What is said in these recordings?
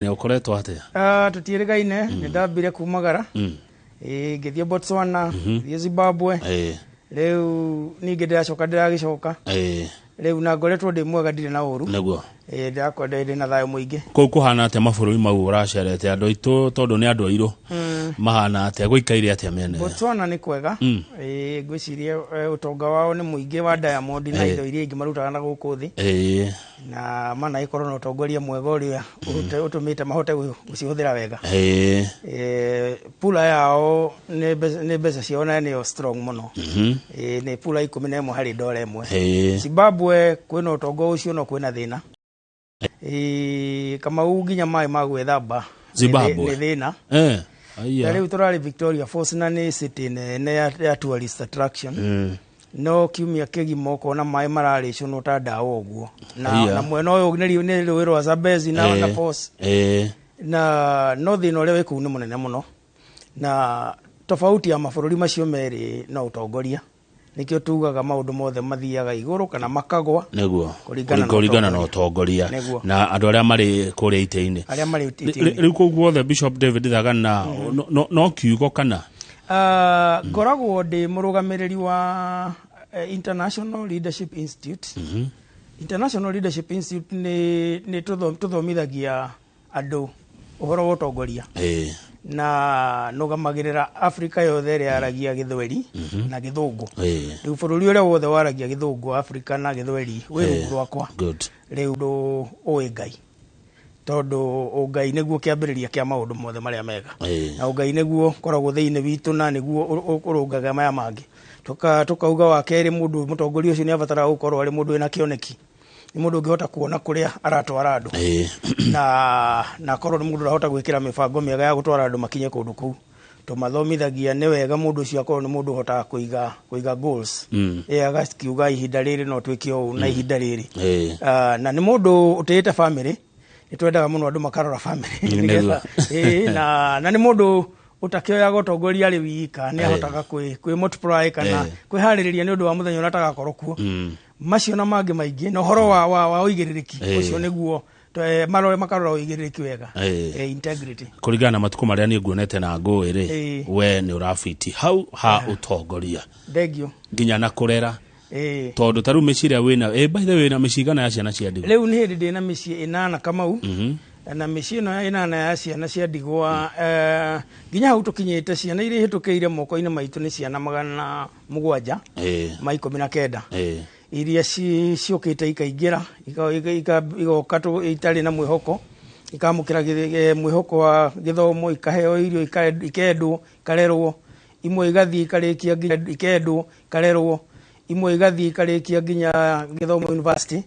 Nĩ ũkoretwo atĩa? Ah, tũtiĩrĩgaine. Nĩ ndambire kumagara, ĩĩ, ngĩthiĩ Botswana, ngĩthiĩ Zimbabwe. Rĩu ningĩ ndĩracoka, ndĩragĩcoka rĩu, na ngoretwo ndĩ mwega, ndirĩ na ũru. Ĩĩ, ndĩrakorwo ndĩ na thayũ mũingĩ. Kũu kũhana atĩa mabũrũri mau ũracerete? Andũ aitũ, tondũ nĩ andũ airũ, mahana atĩa? Gũikaire atĩa mĩena ĩyo? Botswana nĩ kwega. Ĩĩ, ngwĩciria ũtonga wao nĩ mũingĩ wa diamond na indo iria ingĩ marutaga na gũkũ thĩ, na managĩkorwo na ũtongoria mwega ũrĩa ũtũmĩte mahote gũcihũthĩra wega. Pula yao nĩ mbeca ciao na nĩyo strong mũno. Nĩ pula 11 harĩ dola 1. Zimbabwe kwĩna ũtonga ũcio no kwĩna thĩna. Kamau, nginya maĩ ma gwĩthamba Zimbabwe? nĩ thĩna. Ta Aya. rĩu tũrarĩ Victoria Falls, na nĩ city nene ya tourist attraction, no kiumia kĩgima ũkona maĩ mararĩcũnwo ta ndawa ũguo, na, Aya. na mwena ũyũ nĩ rũĩ rwa Zambezi na Falls, na no thĩna ũrĩa wĩ kũu nĩ mũnene mũno, na tofauti ya mabũrũri macio merĩ no ũtongoria. Nĩkĩo tugaga maũndũ mothe mathiaga igũrũ kana makagwa kũringana na Kũringana na ũtongoria ũtongoria. Nĩguo. Na andũ arĩa marĩ kũrĩa itĩ-inĩ. Arĩa marĩ itĩ-inĩ. Rĩu kũu guothe, Bishop David Thagana, no kiugo kana? Ngoragwo ndĩ mũrũgamĩrĩri wa International Leadership Institute. International Leadership Institute nĩ tũthomithagia andũ ũhoro wa ũtongoria, na nũgamagĩrĩra Afrika yothe ĩrĩa yaragia Gĩthweri na Gĩthũngũ. Rĩu bũrũri ũrĩa wothe waragia Gĩthũngũ Afrika na Gĩthweri wĩ rungu rwakwa. Rĩu ũndũ ũĩ Ngai, tondũ ũngai nĩguo kĩambĩrĩria kĩa maũndũ mothe marĩa mega, na ũngai nĩguo koragwo thĩinĩ witũ na nĩguo ũrũngaga maya mangĩ. Tũkauga wa kerĩ, mũndũ mũtongoria ũcio nĩ abataraga gũkorwo arĩ mũndũ wĩna kĩoneki, nĩ mũndũ ũngĩhota kuona kũrĩa aratwara andũ, na akorwo nĩ mũndũ ũrahota gwĩkĩra mĩbango mĩega ya gũtwara andũ makinye kũndũ kũu. Tũmathomithagia nĩ wega mũndũ ũcio akorwo nĩ mũndũ ũhotaga kũiga goals, agakiuga ihinda rĩrĩ no twĩke ũũ na ihinda rĩrĩ. Ah, na nĩ mũndũ ũtĩĩte family. Nĩ twendaga mũno andũ makarora family nĩgetha, na nĩ mũndũ ũtakĩoyaga ũtongoria arĩ wika, nĩ ahotaga kwĩ multiply kana kwĩharĩrĩria nĩ ũndũ wa mũthenya ũrĩa atagakorwo kuo. Macio na mangĩ maingĩ, na ũhoro wa ũigĩrĩrĩki ũcio nĩguo marore, makarora ũigĩrĩrĩki wega. Integrity. Kũringana na matukũ marĩa niĩ nguonete na ngũĩ rĩ, we nĩ ũrabiti hau ha ũtongoria, Thengio. Nginya na kũrera, tondũ ta rĩu mĩciĩ ĩrĩa wĩna, by the way, wĩna mĩciĩ igana ya ciana cia ndigwa? Rĩu nĩ hĩndĩ ndĩna mĩciĩ 8, Kamau, na mĩciĩ ĩno ya 8 ya ciana cia ndigwa, nginya hau tũkinyĩte, ciana iria ihĩtũkĩire moko-inĩ maitũ nĩ ciana 719, iria ciũkĩte ikaingĩra, igoka itarĩ na mwĩhoko, ikamũkĩra mwĩhoko wa gĩthomo, ikaheo irio, ikendwo, ikarerwo. Imwe igathiĩ ikarĩkia nginya, ikendwo, ikarerwo, imwe igathiĩ ikarĩkia nginya gĩthomo university,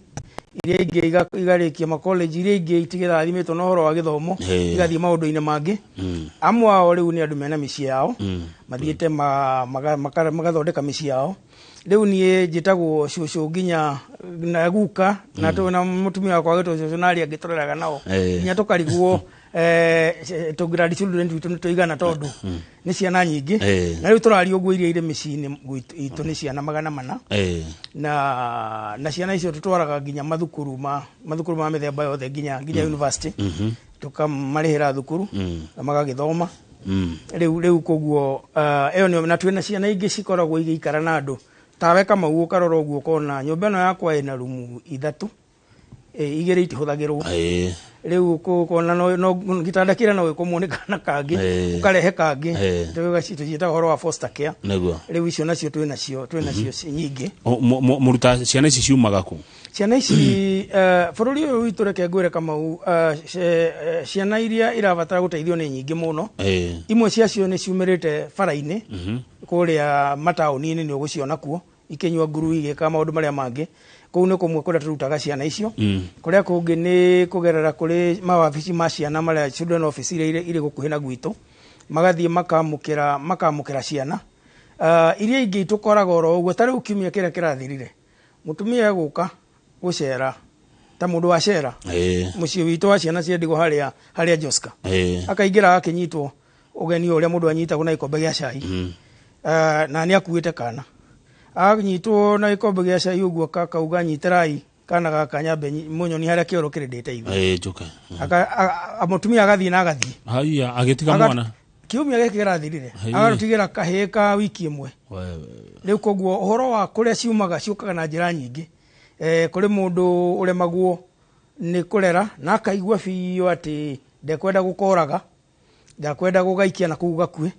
iria ingĩ igarĩkia macollege, iria ingĩ itigĩrathimĩtwo na ũhoro wa gĩthomo, igathiĩ maũndũ-inĩ mangĩ. Amwe ao rĩu nĩ andũ mena mĩciĩ yao, mathiĩte magathondeka mĩciĩ yao. Rĩu niĩ njĩtagwo cũcũ nginya na guka, na mũtumia wakwa agĩtwo cũcũ, na arĩa angĩ tũreraga nao, nginya tũkarigwo tũ grandchildren twitũ nĩ tũigana, tondũ nĩ ciana nyingĩ. Na rĩu tũraria ũguo, iria irĩ mĩciĩ-inĩ itũ nĩ ciana 400. Na ciana icio tũtwaraga nginya mathukuru ma mĩthemba yothe, nginya university, tũkamarĩhĩra thukuru na magagĩthoma. Rĩu koguo ĩyo nĩyo, na twĩna ciana ingĩ cikoragwo igĩikara na andũ tawe, Kamau. Ũkarora ũguo ũkona nyũmba ĩno yakwa ĩna rumu ithatũ, igĩrĩ itihũthagĩrwo. Rĩu ũkona no gĩtanda kĩrĩa no gĩkomwo nĩ kana kangĩ, ũkarehe kangĩ. Tũciĩtaga ũhoro wa foster care. Rĩu icio nacio twĩ nacio nyingĩ. Mũruta ciana ici ciumaga kũ? Ciana ici, bũrũri ũyũ witũ, reke ngwĩre Kamau, ciana iria irabatara gũteithio nĩ nyingĩ mũno. Imwe ciacio nĩ ciumĩrĩte bara-inĩ kũrĩa mataũni-inĩ, nĩ ũgũciona kuo ikĩnyua nguru, igĩka maũndũ marĩa mangĩ. Kũu nĩ kũmwe kũrĩa tũrutaga ciana icio. Kũrĩa kũngĩ nĩ kũgerera kũrĩ mawabici ma ciana marĩa, children office iria irĩ gũkuhĩ na gwitũ, magathiĩ makamũkĩra ciana. Iria ingĩ tũkoraga oro ũguo. Ta rĩu kiumia kĩrĩa kĩrathirire, mũtumia egũka gũcera ta mũndũ wa cera mũciĩ witũ wa ciana cia ndigwa harĩa Joska, akaingĩra akĩnyitwo ũgeni o ũrĩa mũndũ anyitagwo na gĩkombe gĩa cai. Na nĩ akuĩte kana, anyitwo na gĩkombe gĩa cai ũguo, akauga nyitĩrai. Kana gaka nyambe mũnyoni harĩa kĩoro kĩrĩ ndĩteithie. Ĩĩ, njũke. Mũtumia agathiĩ na agathiĩ. Haiya, agĩtiga mwana. Kiumia gĩkĩ kĩrathirire. Haiya. Agatũtigĩra kahĩĩ ka wiki ĩmwe. Wewe. Rĩu koguo ũhoro wa kũrĩa ciumaga ciũkaga na njĩra nyingĩ. Kũrĩ mũndũ ũremagwo nĩ kũrera na akaigua biũ atĩ ndekwenda gũkoraga, ndakwenda gũgaikia na kũu gakue,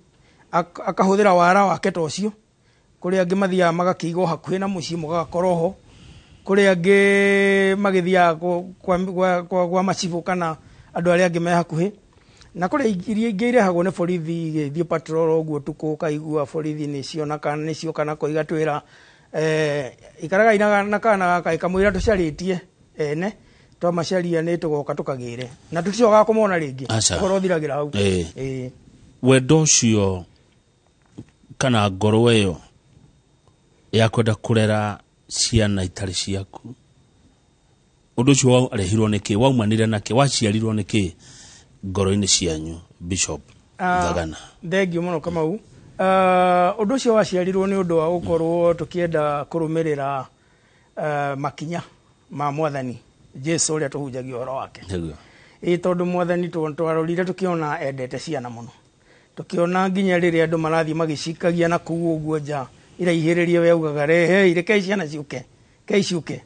akahũthĩra wara wake ta ũcio. Kũrĩ angĩ mathiaga magakĩigwo hakuhĩ na mũciĩ mũgagakorwo ho. Kũrĩ angĩ magĩthiaga kwa macibũ kana andũ arĩa angĩ me hakuhĩ. Na kũrĩ iria ingĩ irehagwo nĩ borithi igĩthiĩ patrol ũguo ũtukũ, ũkaigua borithi nĩ ciona kana nĩ cioka na kũiga twĩra, ikaragai na kana gaka ĩkamwĩra tũcarĩtie ene, twamacaria nĩ tũgoka tũkagĩre. Na tũticokaga kũmona rĩngĩ. Aca. Ũhoro ũthiragĩra hau. Ĩĩ. Ĩĩ. Wendo ũcio kana ngoro ĩyo ya kwenda kũrera ciana itarĩ ciaku, ũndũ ũcio warehirwo nĩ kĩ? Waumanire na kĩ? Waciarirwo nĩ kĩ ngoro-inĩ cianyu, Bishop Thagana? Thengiũ mũno Kamau. Ũndũ ũcio waciarirwo nĩ ũndũ wa gũkorwo tũkĩenda kũrũmĩrĩra makinya ma mwathani Jesu ũrĩa tũhunjagia ũhoro wake. Nĩguo. Ĩĩ, tondũ mwathani twarorire tũkĩona endete ciana mũno. Tũkĩona nginya rĩrĩa andũ marathiĩ magĩcikagia na kũu ũguo nja iraihĩrĩria, we augaga rehei, rekei ciana ciũke, rekei ciũke.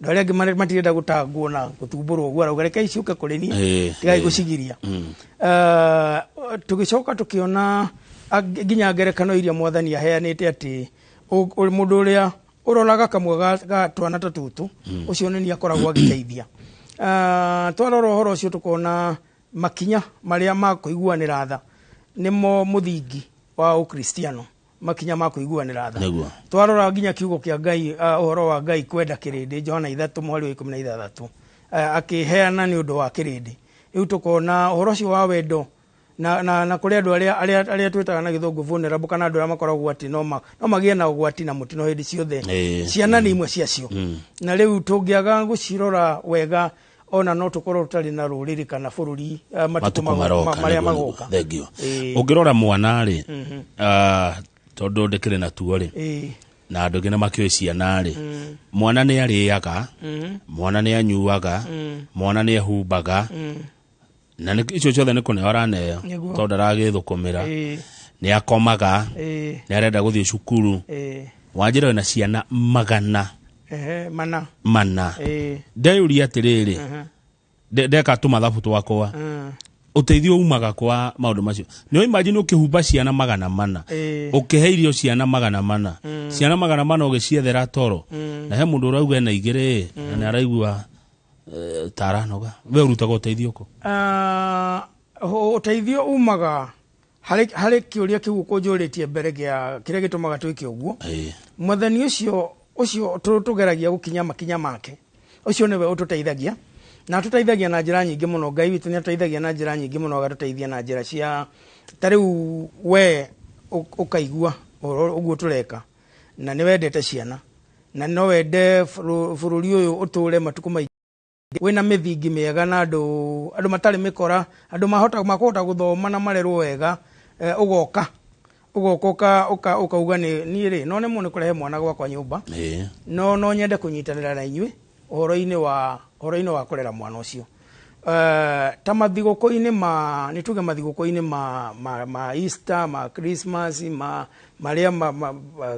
Andũ arĩa angĩ matirenda gũtangwo na gũtumbũrwo ũguo, arauga rekei ciũke kũrĩ niĩ, tigai gũcigiria. Tũgĩcoka tũkĩona nginya ngerekano iria mwathani aheanĩte atĩ mũndũ ũrĩa ũroraga kamwe ga twana ta tũtũ, ũcio nĩ niĩ akoragwo agĩteithia. Twarora ũhoro ũcio tũkona makinya marĩa ma kũiguanĩra tha nĩmo mũthingi wa Ũkristiano, makinya ma kũiguanĩra tha. Nĩguo. Twarora nginya kiugo kĩa Ngai, ũhoro wa Ngai kwenda kĩrĩndĩ, Johana ithatũ mũhari wa ikũmi na ithathatũ, akĩheana nĩ ũndũ wa kĩrĩndĩ. Rĩu tũkona ũhoro ũcio wa wendo na kũrĩ andũ arĩa twĩtaga na gĩthũngũ vulnerable, kana andũ arĩa makoragwo atĩ no magĩe na ũgwati na mũtino hĩndĩ ciothe. Ciana nĩ imwe ciacio. Na rĩu tũngĩaga gũcirora wega, ona no tũkorwo tũtarĩ na rũrĩrĩ kana bũrũri, matukũ Matukũ maroka, marĩa nĩguo, magoka. Thank you. Ũngĩrora mwana rĩ, tondũ ndĩkĩrĩ na tuo rĩ, na andũ angĩ nĩ makĩũĩ ciana rĩ, mwana nĩ arĩaga, mwana nĩ anyuaga, mwana nĩ ehumbaga, na icio ciothe nĩ kũneo araneo, Nĩguo. tondũ ndaragĩthũkũmĩra. Nĩ akomaga, nĩ arenda gũthiĩ cukuru. Wanjĩra wĩna ciana magana Mana. Mana. Ndeyũria atĩrĩrĩ, ndeka tũmathabu twakwa, ũteithio umaga kwa maũndũ macio. Nĩ imagine ũkĩhumba ciana magana mana, ũkĩhe irio ciana magana mana, ciana magana mana ũgĩciethera toro, na he mũndũ ũrauga ena igĩrĩ, na nĩ araigua, ta aranoga. We ũrutaga ũteithio kũ? Ũteithio umaga harĩ kĩũria kĩu ũkũnjũrĩtie mbere gĩa kĩrĩa gĩtũmaga twĩke ũguo. Mwathani ũcio tũgeragia gũkinya makinya make, ũcio nĩwe ũtũteithagia, na atũteithagia na njĩra nyingĩ mũno. Ngai witũ nĩ atũteithagia na njĩra nyingĩ mũno, agatũteithia na njĩra cia ta rĩu we ũkaigua ũhoro ũguo tũreka, na nĩ wendete ciana, na no wende bũrũri ũyũ ũtũre matukũ maingĩ wĩna mĩthingi mĩega na andũ matarĩ mĩkora, andũ makũhota gũthoma na marerwo wega. Ũgoka ũkauga niĩ rĩ, no nĩmũ nĩ kũrehe mwana gwakwa nyũmba. No nyende kũnyitanĩra na inyuĩ ũhoro-inĩ wa kũrera mwana ũcio. Ta mathigũkũ-inĩ ma, nĩ tuge mathigũkũ-inĩ ma Easter, ma Christmas, ma marĩa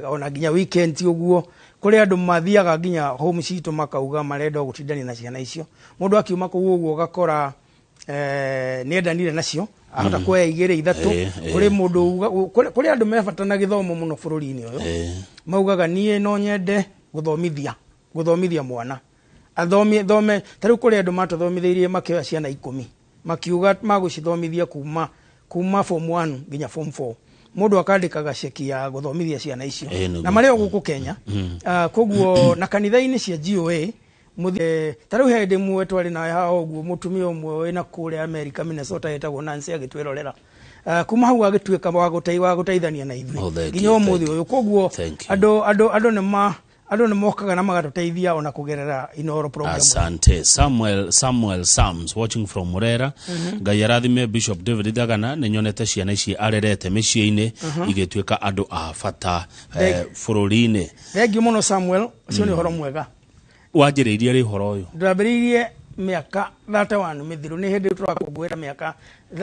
ona nginya weekend ũguo, kũrĩ andũ mathiaga nginya home citũ makauga marenda gũtindania na ciana icio. Mũndũ akiuma kũu ũguo ũgakora, nĩendanire nacio, ahota kuoya igĩrĩ ithatũ. Kũrĩ mũndũ uga, kũrĩ andũ me bata na gĩthomo mũno bũrũri-inĩ ũyũ. Maugaga niĩ no nyende gũthomithia mwana. Athome, thome, ta rĩu kũrĩ andũ matũthomithĩirie makĩoya ciana 10, makiuga magũcithomithia kuma form 1 nginya form 4. Mũndũ akandĩkaga ceki ya gũthomithia ciana icio. Nĩguo. Na marĩ o gũkũ Kenya. Koguo na kanitha-inĩ cia GOA, ta rĩu he hĩndĩ ĩmwe twarĩ nawe haha ũguo, mũtumia ũmwe wĩna kũrĩa America, Minnesota, etagwo Nancy, agĩtwĩrorera. Kuma hau agĩtuĩka wa gũteithania na ithuĩ. Oh, thank Nginya you, ũmũthĩ thank you. ũyũ. Koguo Thank you. andũ nĩ mokaga na magatũteithia ona kũgerera Inooro program. Asante. Samuel Sams watching from Murera. Ngai arathime Bishop David Thagana, nĩ nyonete ciana ici arerete mĩciĩ-inĩ igĩtuĩka andũ a bata, Thank bũrũri-inĩ. Thank you mũno Samuel, ũcio nĩ ũhoro mwega. Wanjĩrĩirie rĩ ũhoro ũyũ? Ndambĩrĩirie mĩaka 31 mĩthiru. Nĩ hĩndĩ tũrakũngũĩra mĩaka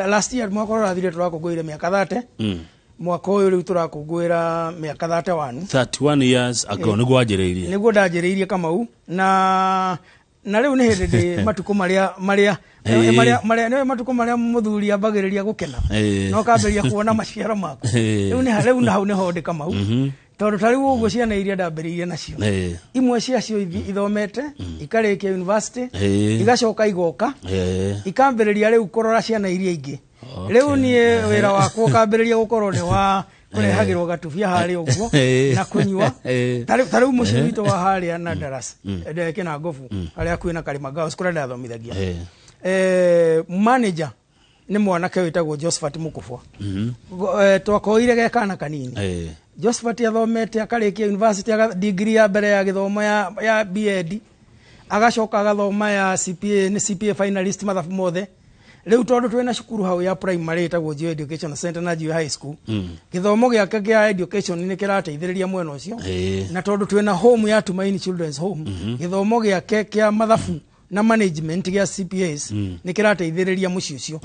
last year, mwaka ũrĩa ũrathirire tũrakũngũĩire mĩaka 30. Mwaka ũyũ rĩu tũrakũngũĩra mĩaka 31. 31 years ago nĩguo wanjĩrĩirie? Nĩguo ndanjĩrĩirie, Kamau, na rĩu nĩ hĩndĩ ndĩ matukũ marĩa marĩa marĩa marĩa nĩ matukũ marĩa mũthuri ambagĩrĩria gũkena na ũkambĩrĩria kuona maciaro maku. Rĩu na hau nĩho ndĩ, Kamau, tondũ ta rĩu ũguo ciana iria ndambĩrĩirie nacio, imwe ciacio ithomete ikarĩkia university, igacoka igoka ikambĩrĩria rĩu kũrora ciana iria ingĩ. Rĩu niĩ wĩra wakwa ũkambĩrĩria gũkorwo nĩ wa kũrehagĩrwo gatubia harĩa ũguo na kũnyua. Ta rĩu mũciĩ witũ wa harĩa na Daras Kĩnangobu, harĩa hakuhĩ na Karima Girls kũrĩa ndathomithagia, manager nĩ mwanake wĩtagwo Josephat Mũkũbwa. Twakoire ge kana kanini. Josephat athomete akarĩkia university, degree ya mbere ya gĩthomo ya BEd, agacoka agathoma ya CPA, nĩ CPA finalist mathabu mothe. Rĩu tondũ twĩna cukuru hau ya primary ĩtagwo Geo Education Center na Geo High School, gĩthomo gĩake kĩa education nĩ kĩrateithĩrĩria mwena ũcio. Na tondũ twĩna home ya Tumaini Children's Home, gĩthomo gĩake kĩa mathabu na management gĩa CPAs nĩ kĩrateithĩrĩria mũciĩ ũcio.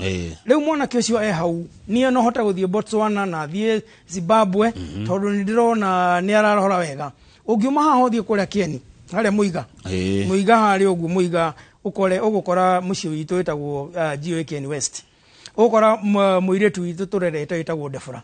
Rĩu mwanake ũcio e hau, niĩ no hote gũthiĩ Botswana na thiĩ Zimbabwe, tondũ nĩ ndĩrona nĩ ararora wega. Ũngiuma haha ũthiĩ kũrĩa Kieni, harĩa Mũiga, Mũiga harĩa ũguo Mũiga, ũkore ũgũkora mũciĩ witũ wĩtagwo GOA Kieni West, ũgũkora mũirĩtu witũ tũrerete wĩtagwo Debora.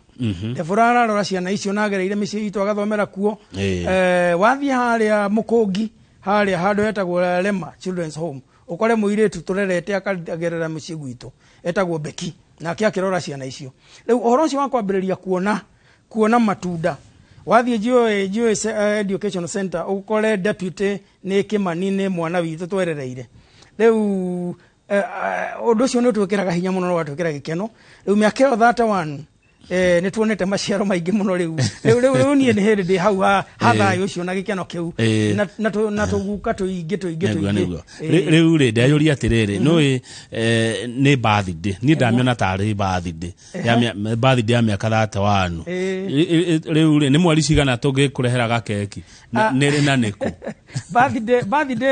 Debora ararora ciana icio na agereire mĩciĩ itũ agathomera kuo. Wathiĩ harĩa Mũkũngi, harĩa handũ hetagwo Lema Children's Home, ũkore mũirĩtu tũrerete akagerera mũciĩ gwitũ etagwo Beki, nake akĩrora ciana icio. Rĩu ũhoro ũcio wa kwambĩrĩria kuona matunda, wathiĩ GOA Education Center ũkore deputy nĩ Kĩmani, nĩ mwana witũ twerereire. Rĩu ũndũ ũcio nĩ ũtwĩkĩraga hinya mũno na ũgatwĩkĩra gĩkeno. Rĩu mĩaka ĩyo 31, nĩ tuonete maciaro maingĩ mũno. Rĩu niĩ nĩ hĩndĩ ndĩ hau ha thayũ ũcio na gĩkeno kĩu na tũguka tũingĩ tũingĩ tũingĩ. Nĩguo. Rĩu rĩ, ndeyũria atĩrĩrĩ, nĩũĩ nĩ birthday, niĩ ndamĩona tarĩ birthday ya birthday ya mĩaka 31. Rĩu rĩ, nĩ mweri cigana tũngĩkũrehera gakeki? Nĩ rĩ na nĩkũ? Birthday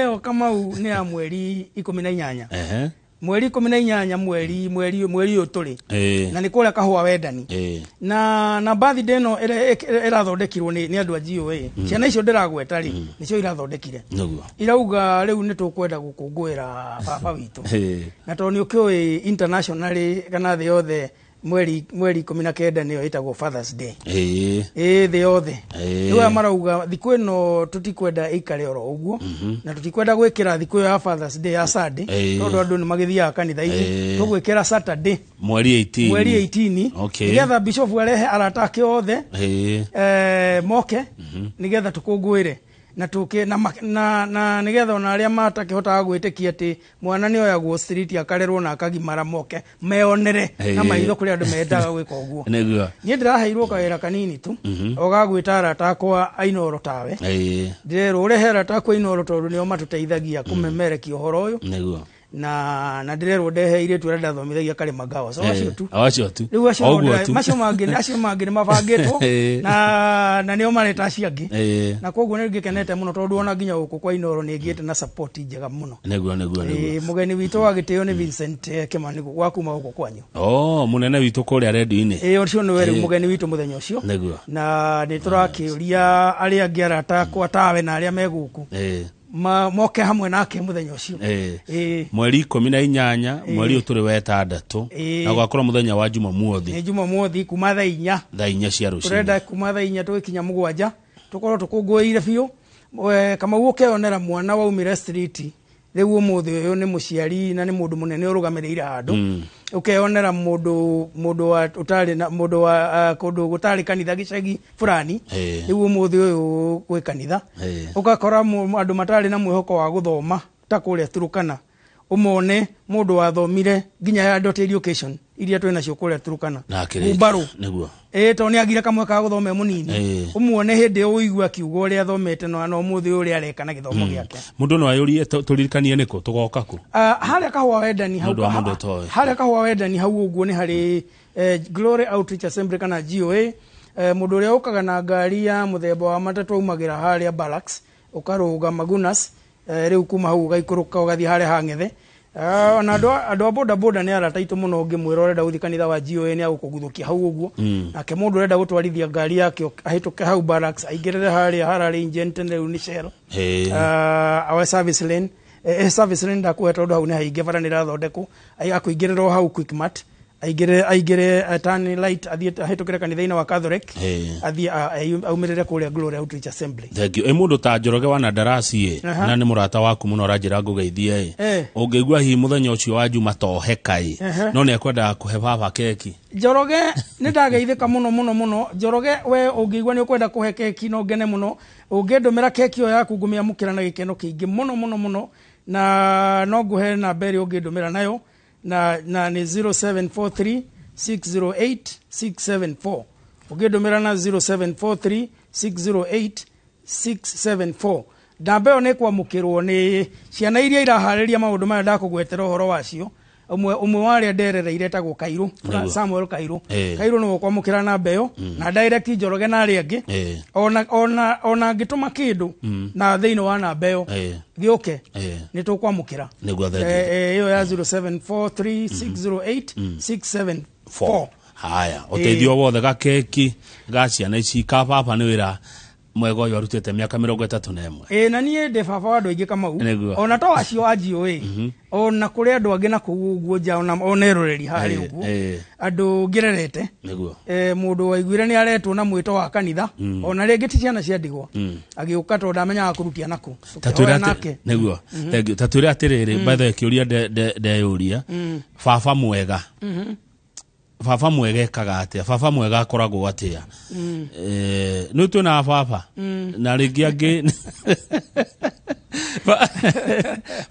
ĩyo, Kamau, nĩ ya mweri 18. Mweri 18, mweri ũyũ tũrĩ. Na nĩ kũrĩa Kahũa Wendani. Na birthday ĩno ĩrathondekirwo nĩ andũ a GOA. Ciana icio ndĩragweta rĩ, nĩcio irathondekire. Irauga rĩu nĩ tũkwenda gũkũngũĩra baba witũ. Na tondũ nĩ ũkĩũĩ internationally kana thĩ yothe, mweri 19 nĩyo ĩtagwo Fathers Day. Ĩ thĩ yothe. Rĩu aya marauga thikũ ĩno tũtikwenda ĩikare oro ũguo, na tũtikwenda gwĩkĩra thikũ ĩyo ya Fathers Day ya Sunday, tondũ andũ nĩ magĩthiaga kanitha-inĩ. Tũgwĩkĩra Saturday, Mweri 18. Mweri 18, nĩgetha bishop arehe arata ake othe, moke nĩgetha tũkũngũĩre na tũke na nĩgetha ona arĩa matakĩhotaga gwĩtĩkia atĩ mwana nĩ oyagwo street akarerwo na akagimara moke meonere na maitho kũrĩ andũ mendaga gwĩka ũguo. Niĩ ndĩraheirwo kawĩra kanini tu, o ga gwĩta arata akwa a Inooro tawe. Ndĩrerwo ũrehe arata akwa Inooro tondũ nĩo matũteithagia kũmemerekia ũhoro ũyũ. Na ndĩrerwo ndehe airĩtu arĩa ndathomithagia Karima Girls, o acio tu. O acio tu. Rĩu acio O no ũguo tu. Acio mangĩ nĩ mabangĩtwo na nĩo mareta acio angĩ. Na koguo nĩ ngĩkenete mũno tondũ ona nginya gũkũ kwa Inooro nĩ ngĩte na support njega mũno. Nĩguo. Mũgeni witũ wa gĩtĩo nĩ Vincent Kimani wa kuma gũkũ kwanyu. Oh, mũnene witũ kũrĩa redio-inĩ. Ĩĩ, ũcio nĩwe rĩu mũgeni witũ mũthenya ũcio. Na nĩ tũrakĩũria arĩa angĩ arata akwa tawe na arĩa me gũkũ moke hamwe nake mũthenya ũcio. Mweri 18, mweri ũyũ tũrĩ wa ĩtandatũ, na gũgakorwo mũthenya wa Jumamothi. Nĩ Jumamothi kuma thaa 4. Thaa 4 cia rũcinĩ. Tũrenda kuma thaa 4 tũgĩkinya 7 tũkorwo tũkũngũĩire biũ. Kamau, ũkeyonera mwana waumire street, rĩu ũmũthĩ ũyũ nĩ mũciari na nĩ mũndũ mũnene ũrũgamĩrĩire handũ. Ũkeyonera mũndũ wa ũtarĩ na mũndũ wa kũndũ gũtarĩ kanitha gĩcagi fulani, rĩu ũmũthĩ ũyũ gwĩ kanitha. Ũgakora andũ matarĩ na mwĩhoko wa gũthoma ta kũrĩa Turukana, ũmone mũndũ wathomire nginya ya dot education iria twĩ nacio kũrĩa Turukana, Na akĩrĩkia. Ngumbarũ. Ĩ tondũ nĩ agire kamwe ka gũthoma e mũnini. Ũmuone hĩndĩ ĩyo ũigue akiuga ũrĩa athomete na ũmũthĩ ũyũ ũrĩa areka na gĩthomo gĩake. Mũndũ no ayũrie, tũririkanie nĩkũ tũgoka kũ? Harĩa Kahũa Wendani hau. Nĩ ũndũ wa mũndũ ũtoĩ. Harĩa Kahũa Wendani hau ũguo nĩ harĩ Glory Outreach Assembly kana GOA. Mũndũ ũrĩa ũkaga na ngari ya mũthemba wa matatũ aumagĩra harĩa Barracks, ũkarũga Magunas. Rĩu kuma hau ũgaikũrũka ũgathiĩ harĩa hang'ethe. Ona andũ a boda boda nĩ arata aitũ mũno, ũngĩmwĩra ũrenda gũthiĩ kanitha wa GOA nĩ agũkũguthũkia hau ũguo. Nake mũndũ ũrenda gũtwarithia ngari yake ahĩtũke hau barracks aingĩrĩre harĩa hararĩ Ingen tene, rĩu nĩ Shell. Our service lane, service lane ndakũhe tondũ hau nĩ haingĩ, bara nĩ ĩrathondekwo. Akũingĩrĩra o hau Quickmart, aingĩre turn right, athiĩ ahĩtũkĩre kanitha-inĩ wa Catholic, athiĩ aumĩrĩre kũrĩa Glory Outreach Assembly. Thank you. Ĩ mũndũ ta Njoroge wa Nandarasi ĩ, na nĩ mũrata waku mũno, aranjĩra ngũgeithie ĩ. Ũngĩigua hihi mũthenya ũcio wa Juma toheka ĩ, no nĩ ekwendaga kũhe baba keki. Njoroge, nĩ ndageithĩka mũno mũno mũno. Njoroge, we ũngĩigua nĩ ũkwenda kũhe keki, no ngene mũno ũngĩndũmĩra keki ĩyo yaku, ngũmĩamũkĩra na gĩkeno kĩingĩ mũno mũno mũno, na no ngũhe namba ĩrĩa ũngĩndũmĩra nayo, na nĩ 0743 608 674. Ũngĩndũmĩra na 0743 608 674, namba ĩyo nĩ kwamũkĩrwo nĩ ciana iria iraharĩria maũndũ maya ndakũgwetera ũhoro wacio. Ũmwe ũmwe wa arĩa nderereire etagwo Kairũ. Samuel Kairũ. Kairũ nĩwe ũkwamũkĩra namba ĩyo na direct Njoroge na arĩa angĩ. Ona angĩtũma kĩndũ na thĩinĩ wa namba ĩyo gĩũke, nĩ tũkwamũkĩra. Nĩguo, thank you. Ĩyo ya 0743 608 674. Haya, ũteithio wothe, gakeki ga ciana ici ka baba, nĩ wĩra mwega ũyũ arutĩte mĩaka 31. Ĩ, na niĩ ndĩ baba wa andũ aingĩ, Kamau. Ona to acio a GOA, ona kũrĩ andũ angĩ na kũu ũguo nja, ona eroreri harĩ ũguo, andũ ngĩrerete. Mũndũ waiguire nĩ aretwo na mwĩto wa kanitha, ona rĩngĩ ti ciana cia ndigwa, agĩũka tondũ ndamenyaga kũrutia nakũ. Ta twĩre Tũkĩhoya atĩ nake. Nĩguo, thank you. Ta twĩre atĩrĩrĩ, by the way, kĩũria ndeyũria, baba mwega, baba mwega ekaga atĩa? Baba mwega akoragwo atĩa? Nĩ twĩna baba na rĩngĩ angĩ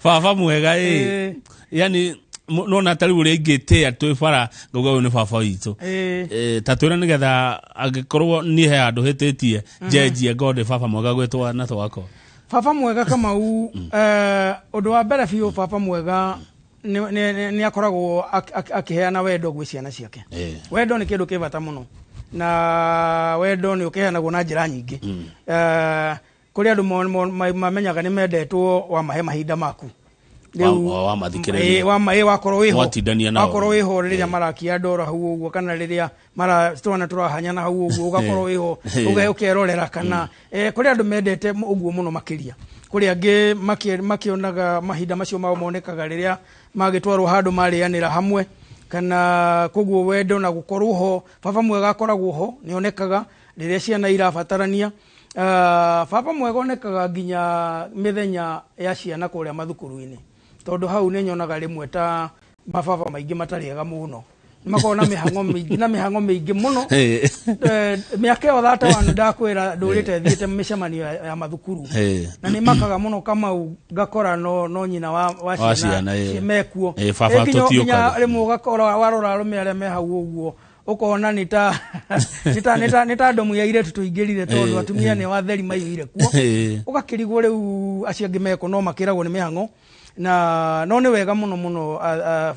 baba mwega ĩ, yani nona ta rĩu ũrĩa ingĩtĩa twĩ bara ngauga ũyũ nĩ baba witũ. Ta twĩre nĩgetha angĩkorwo niĩ he handũ hĩtĩtie njenjie ngorwo ndĩ baba mwega gwĩ twana twakwa. Baba mwega, Kamau, ũndũ wa mbere biũ, baba mwega nĩ akoragwo akĩheana wendo gwĩ ciana ciake. Wendo nĩ kĩndũ kĩ bata mũno, na wendo nĩ ũkĩheanagwo na njĩra nyingĩ. Kũrĩ andũ mamenyaga nĩ mendetwo wamahe mahinda maku. Wamathikĩrĩria. Wakorwo wĩho. Mwatindania nao. Wakorwo wĩho rĩrĩa marakia ndoro hau ũguo, kana rĩrĩa mara twana tũrahanyana hau ũguo, ũgakorwo wĩho, ũkerorera kana kũrĩ andũ mendete ũguo mũno makĩria. Kũrĩ angĩ makĩonaga mahinda macio mao monekaga rĩrĩa magĩtwarwo handũ marĩanĩra hamwe, kana koguo wendo na gũkorwo ho, baba mwega akoragwo ho, nĩ onekaga rĩrĩa ciana irabatarania. Baba mwega onekaga nginya mĩthenya ya ciana kũrĩa mathukuru-inĩ, tondũ hau nĩ nyonaga rĩmwe ta mababa maingĩ matarĩ ega mũno, nĩ makoragwo na mĩhang'o mĩingĩ, na mĩhang'o mĩingĩ mũno. Mĩaka ĩyo 31 ndakwĩra ndũrĩte thiĩte mĩcemanio ya mathukuru, na nĩ makaga mũno, Kamau, ngakora no nyina wa Wa ciana ciana, mekuo. Baba Nginya tũtiũkaga. rĩmwe ũgakora warora arũme arĩa me hau ũguo, ũkona nĩ ta ndomu ya irĩtu tũingĩrire, tondũ atumia nĩ watheri maiyũire kuo. Ũgakĩrigwo rĩu acio angĩ meko, no makĩragwo nĩ mĩhang'o, na no nĩ wega mũno mũno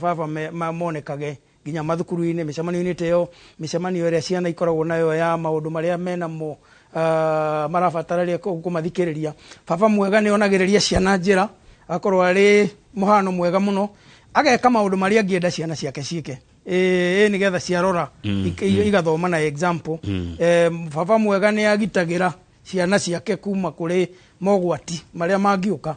baba monekage nginya mathukuru-inĩ, mĩcemanio-inĩ ta ĩyo, mĩcemanio ĩrĩa ciana ikoragwo nayo ya maũndũ marĩa menamo, marabatara rĩrĩa kũmathikĩrĩria. Baba mwega nĩ onagĩrĩria ciana njĩra, agakorwo arĩ mũhano mwega mũno, ageka maũndũ marĩa angĩenda ciana ciake ciĩke, ĩ nĩgetha ciarora igathoma na example. Baba mwega nĩ agitagĩra ciana ciake kuma kũrĩ mogwati marĩa mangĩũka.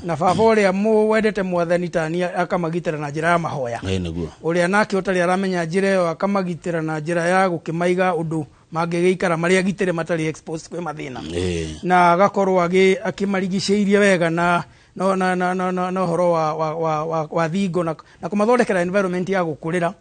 Na baba ũrĩa wendete mwathani tani akamagitĩra na njĩra ya mahoya. Nĩguo. Ũrĩa nake ũtarĩ aramenya njĩra ĩyo akamagitĩra na njĩra ya gũkĩmaiga ũndũ mangĩgĩikara marĩ agitĩre, matarĩ exposed kwĩ mathĩna. Na agakorwo akĩmarigicĩirie wega na no na na na na na ũhoro wa thingo na kũmathondekera environment ya gũkũrĩra.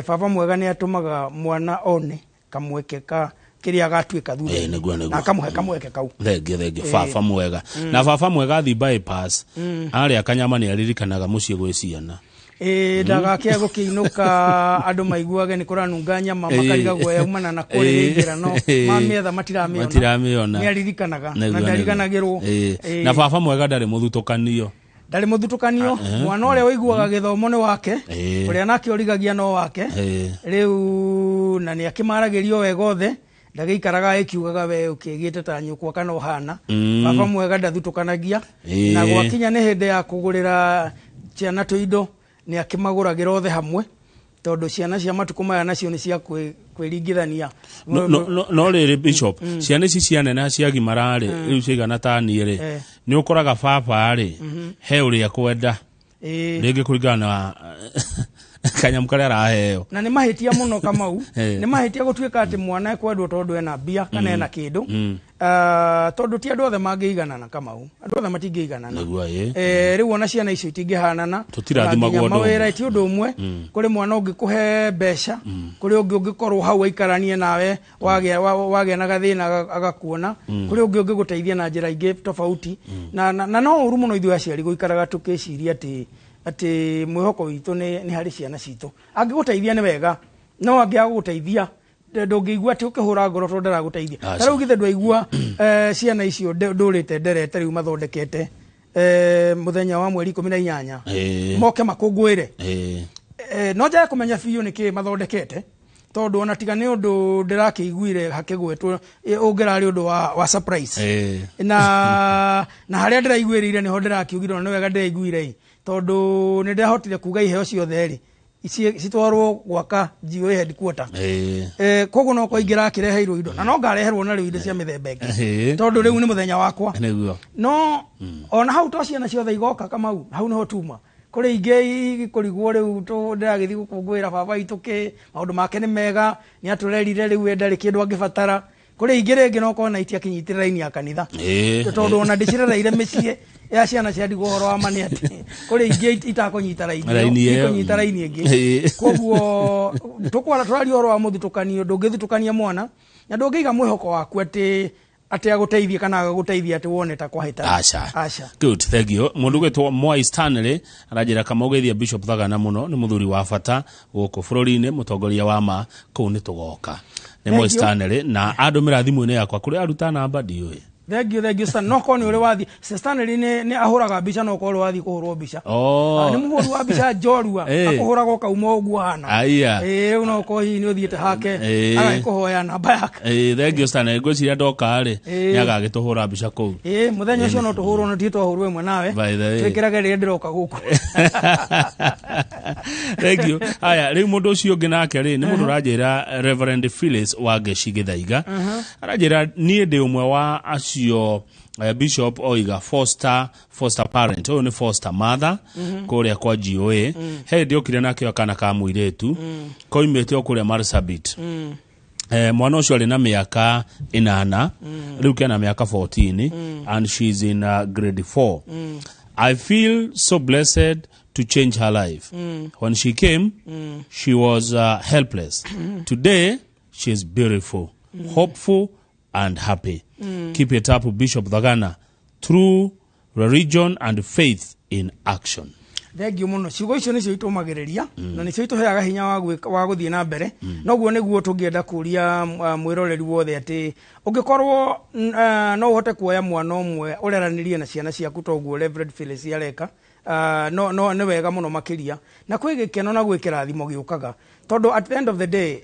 Baba mwega nĩ atũmaga mwana one kamweke ka kĩrĩa agatuĩka thutha Nĩguo. na akamũhe kamweke kau. Thengio, thengio. Baba mwega, na baba mwega athi bypass arĩa kanyama nĩ aririkanaga mũciĩ gwĩ ciana. Ĩ, ndagakĩa gũkĩinũka andũ maiguage nĩ kũranunga nyama, makarigagwo yaumana na kũrĩ njĩra, no mamĩetha matiramĩona. Matiramĩona. Nĩ aririkanaga na ndariganagĩrwo. Na baba mwega ndarĩ mũthutũkanio. Ndarĩ mũthutũkanio. Mwana ũrĩa ũiguaga gĩthomo nĩ wake, ũrĩa nake ũrigagia no wake. Rĩu na nĩ akĩmaragĩrio wega othe. Ndagĩikaraga ĩkiugaga we ũkĩgĩte ta nyũkwa kana ũhana. Baba mwega ndathutũkanagia. Na gwakinya nĩ hĩndĩ ya kũgũrĩra ciana tũindo, nĩ akĩmagũragĩra othe hamwe, tondũ ciana cia matukũ maya nacio nĩ cia kwĩringithania. No, no, no, no rĩrĩ, Bishop, ciana ici cianene ciagimara rĩ, rĩu ciigana ta niĩ rĩ, nĩ ũkoraga baba rĩ he ũrĩa kwenda, rĩngĩ kũringana na kanyamũ karĩa araheo. Na nĩ mahĩtia mũno, Kamau. Nĩ mahĩtia gũtuĩka atĩ mwana ekwendwo tondũ ena mbia kana ena kĩndũ. Ah, tondũ ti andũ othe mangĩiganana, Kamau, andũ othe matingĩiganana. Nĩguo, ĩ. Rĩu ona ciana icio itingĩhanana. Tũtirathimagwo Ona nginya ũndũ ũmwe. Mawĩra ti ũndũ ũmwe. Kũrĩ mwana ũngĩkũhe mbeca, kũrĩ ũngĩ ũngĩkorwo hau aikaranie nawe wagĩa na gathĩna agakuona, kũrĩ ũngĩ ũngĩgũteithia na njĩra ingĩ tofauti. Na no ũru mũno ithuĩ aciari gũikaraga tũkĩciria atĩ mwĩhoko witũ nĩ harĩ ciana citũ. Angĩgũteithia nĩ wega, no angĩaga gũgũteithia, ndũngĩigua atĩ ũkĩhũra ngoro tondũ ndaragũteithia. Aca. Ta rĩu githĩ ndwaigua ciana icio ndũrĩte nderete rĩu mathondekete mũthenya wa mweri 18 moke makũngũĩre? No njage kũmenya biũ nĩ kĩĩ mathondekete, tondũ ona tiga nĩ ũndũ ndĩrakĩiguire hakĩgwetwo, ũngĩrarĩ ũndũ wa surprise. Na harĩa ndĩraiguĩrĩire nĩho ndĩrakiugire ona nĩ wega ndĩraiguire ĩ, tondũ nĩ ndĩrahotire kuga iheo ciothe rĩ citwarwo gwaka GOA headquarter. Koguo no kwa ingĩrakĩreheirwo indo na no ngareherwo na rĩu indo cia mĩthemba ĩngĩ, tondũ rĩu nĩ mũthenya wakwa. No ona hau to ciana ciothe igoka, Kamau, hau niho tuma kũrĩ ingĩ ikũrigwo rĩu ndĩragĩthiĩ gũkũngũĩra baba witũ kĩ maũndũ make nĩ mega, nĩ atũrerire, rĩu we ndarĩ kĩndũ angĩbatara. Kũrĩ ingĩ rĩngĩ no korwo na itiakinyitĩre raini ya kanitha, tondũ ona ndĩcirereire mĩciĩ ya ciana cia ndigwa. Ũhoro wa ma nĩ atĩ kũrĩ ingĩ itakũnyita raini ĩyo, Raini ĩyo. ikũnyita raini ĩngĩ. Koguo tũkwara tũraria ũhoro wa mũthutũkanio. Ndũngĩthutũkania mwana na ndũngĩiga mwĩhoko waku atĩ agũteithie kana agagũteithia atĩ wone ta kwahĩtana. Aca. Aca. Good, thank you. Mundu gwitwo Mwai Stanley aranjĩra kama ũgeithia Bishop Thagana mũno, nĩ mũthuri wa bata gũkũ bũrũri-inĩ, mũtongoria wa ma kũu nĩ tũgoka. Nĩ Thank Mwai you. Stanley na andũmĩra thimũ-inĩ yakwa kũrĩa aruta namba ndiũĩ. Thank you, thank you, Stan. No korwo nĩ ũrĩ wathiĩ, Stanley nĩ ahũraga mbica, no korwo wathiĩ kũhũrwo mbica. Oh. Ah, nĩ mũhũri wa mbica njorua. Akũhũraga ũkauma ũguo hana. Aya. Ĩĩ, rĩu no ũkorwo hihi nĩ ũthiĩte hake agagĩkũhoya namba yake. Thank you, Stanley. Ngwĩciria ndoka rĩ nĩ agagĩtũhũra mbica kũu. Ĩĩ, mũthenya ũcio no tũhũrwo, no tiĩ twahũrwo ĩmwe nawe. By the way. Twĩkĩrage rĩrĩa ndĩroka gũkũ. Thank you. Aya, rĩu mũndũ ũcio ũngĩ nake rĩ nĩ mũndũ ũranjĩra Reverend Phyllis wa Ngeci Gĩthaiga. Aranjĩra niĩ ndĩ ũmwe wa acio Bishop oiga foster parent. Ũyũ nĩ foster mother kũrĩa kwa GOA. He hĩndĩ okire nakĩo akana ka mũirĩtu koimĩte o kũrĩa Marsabit. Mwana ũcio arĩ na mĩaka 8, rĩu kena mĩaka 14 and she's in grade 4. I feel so blessed to change her life. When she came, she was helpless. Today she is beautiful, hopeful and happy. Keep it up, Bishop Thagana. True religion and faith in action. Thengiũ mũno. Ciugo icio nĩcio itũmagĩrĩria na nĩcio itũheaga hinya wa gũthiĩ na mbere. Noguo nĩguo tũngĩenda kũria mwĩroreri wothe atĩ ũngĩkorwo no ũhote kuoya mwana ũmwe ũreranĩrie na ciana ciaku toguo Reverend Phyllis areka, no nĩ wega mũno makĩria, na kwĩ gĩkeno na gwĩ kĩrathimo gĩũkaga, tondũ at the end of the day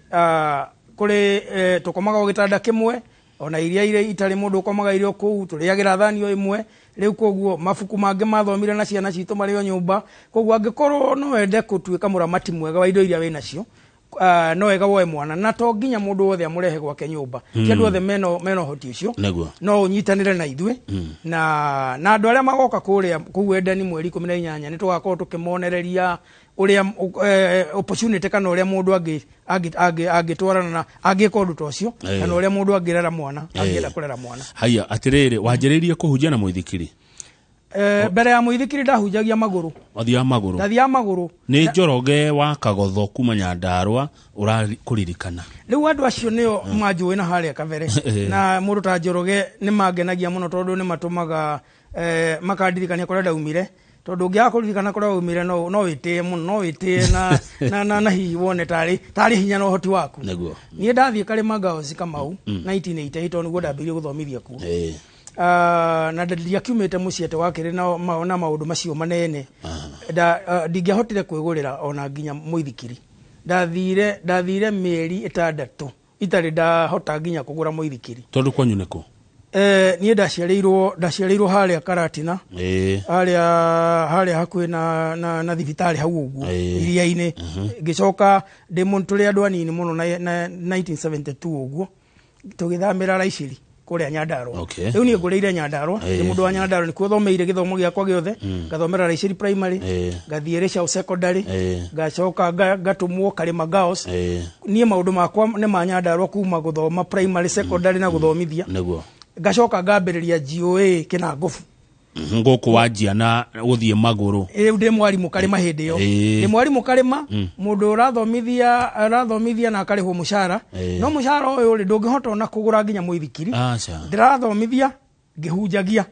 kũrĩ tũkomaga o gĩtanda kĩmwe, ona iria itarĩ mũndũ ũkomaga irio kũu, tũrĩagĩra thani o ĩmwe. Rĩu koguo mabuku mangĩ mathomire na ciana citũ marĩ o nyũmba. Koguo angĩkorwo no wende gũtuĩka mũramati mwega wa indo iria wĩ nacio, no wega woe mwana, na to nginya mũndũ wothe amũrehe gwake nyũmba. Ti andũ othe mena ũhoti ũcio. No ũnyitanĩre na ithuĩ na andũ arĩa magoka kũrĩa kũu Endani mweri 18, nĩ tũgakorwo tũkĩmonereria ũrĩa opportunity kana ũrĩa mũndũ angĩtwarana na angĩka ũndũ ta ũcio, kana ũrĩa mũndũ angĩrera mwana, angĩenda kũrera mwana. Haya, atĩrĩrĩ, wanjĩrĩirie kũhunjia na mũithikiri? Mbere ya mũithikiri ndahunjagia magũrũ. Wathiaga magũrũ? Ndathiaga magũrũ. Nĩ Njoroge wa Kagotho kuma Nyandarũa ũrakũririkana. Rĩu andũ acio nĩo manjũĩ na harĩa kabere, na mũndũ ta Njoroge nĩ mangenagia mũno, tondũ nĩ matũmaga makandirikania kũrĩa ndaumire, tondũ ũngĩaga kũririkana kũrĩa waumire no wĩtĩe mũno, no wĩtĩe na hihi wone tarĩ hinya na ũhoti waku. Niĩ ndathiĩ Karĩma Girls, Kamau, 1988, tondũ nĩguo ndambĩrĩirie gũthomithia kuo. Na ndiakiumĩte mũciĩ atĩ wakĩrĩ na maũndũ macio manene. Ndingĩahotire kwĩgũrĩra ona nginya mũithikiri. Ndathire mĩeri 6. Itarĩ ndahota nginya kũgũra mũithikiri. Tondũ kwanyu nĩ kũ? Niĩ ndaciarĩirwo harĩa Karatina. Harĩa hakuhĩ na thibitarĩ hau ũguo iria-inĩ. Ngĩcoka ndĩ mũndũ, tũrĩ andũ anini mũno na 1972 ũguo tũgĩthamĩra Raiciri kũrĩa Nyandarua. Rĩu niĩ ngũrĩire Nyandarua, ndĩ mũndũ wa Nyandarua, nĩkuo thomeire gĩthomo gĩakwa gĩothe. Ngathomera Raiciri Primary, ngathiĩ Rĩcaũ Secondary, ngacoka ngatũmwo Karĩma Girls. Niĩ maũndũ makwa nĩ ma Nyandarua kuma gũthoma primary, secondary na gũthomithia. Ngacoka ngambĩrĩria GOA Kĩnangobu. Gũkũ wanjia na gũthiĩ magũrũ. Rĩu ndĩ mwarimũ Karĩma hĩndĩ ĩyo. Ndĩ mwarimũ Karĩma, mũndũ ũrathomithia na akarĩhwo mũcara. No mũcara ũyũ rĩ, ndũngĩhota ona kũgũra nginya mũithikiri. Aca. Ndĩrathomithia ngĩhunjagia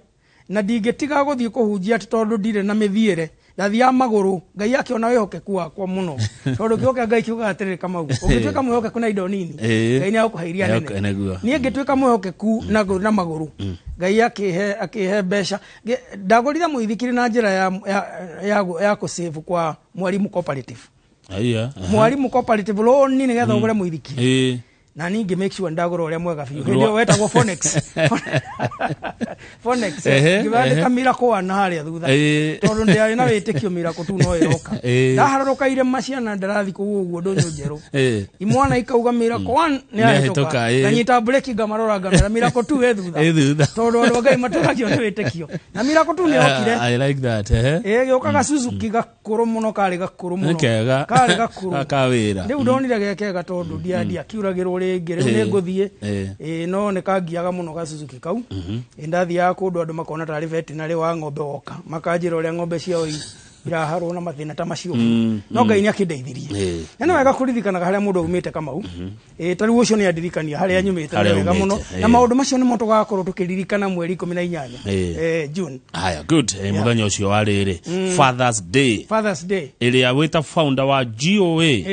na ndingĩtiga gũthiĩ kũhunjia atĩ tondũ ndirĩ na mĩthiĩre. Ndathiaga magũrũ, Ngai akĩona wĩhokeku wakwa mũno, tondũ kĩo kĩa Ngai kiugaga atĩrĩrĩ, Kamau, ũngĩtuĩka mwĩhokeku na indo nini, Ngai nĩ agũkũhe iria nene. Niĩ ngĩtuĩka mwĩhokeku na magũrũ, Ngai akĩhe mbeca. Ndagũrire mũithikiri na njĩra ya kũsave kwa Mwalimu Cooperative. Mwalimu Cooperative loan nĩgetha ũgũre mũithikiri. Na niĩ ngĩ make sure ndagũra ũrĩa mwega biũ. Hĩndĩ ĩyo wetagwo Phonex. Phonex. Ngĩbandĩka Miracle One harĩa thutha. Tondũ ndĩarĩ na wĩtĩkio Miracle tu no ĩroka. Ndaharũrũka irĩma ciana ndĩrathiĩ kũu ũguo ndũnyũ njerũ. Imwana ikauga Miracle One nĩ Nĩyahĩtũka, yahĩtũka. Nganyita breki ngamarora ngamera Miracle tu ĩ thutha. Ĩ thutha. Tondũ andũ a Ngai matũragio nĩ wĩtĩkio. Na Miracle tu nĩ yokire. I like that. Gĩũka ga Suzuki gakũrũ mũno, karĩ gakũrũ mũno. Nĩ kega. Karĩ gakũrũ. Ka wĩra. Rĩu ndonire ge kega tondũ ndiakiuragĩrwo rĩngĩ, rĩu nĩ ngũthiĩ. No nĩ kangiaga mũno ga Suzuki kau. Ndathiaga kũndũ andũ makona tarĩ veterinary wa ng'ombe woka, makanjĩra ũrĩa ng'ombe ciao iraharwo na mathĩna ta macio. No Ngai nĩ akĩndeithirie. Na nĩ wega kũririkanaga harĩa mũndũ aumĩte, Kamau. Ta rĩu ũcio nĩ andirikania harĩa nyumĩte, nĩ Harĩa wega mũno. umĩte, Na maũndũ macio nĩmo tũgakorwo tũkĩririkana mweri 18 June. Haya, good. Mũthenya ũcio wa rĩrĩ, Father's Day. Father's Day. Ĩrĩa wĩta founder wa GOA.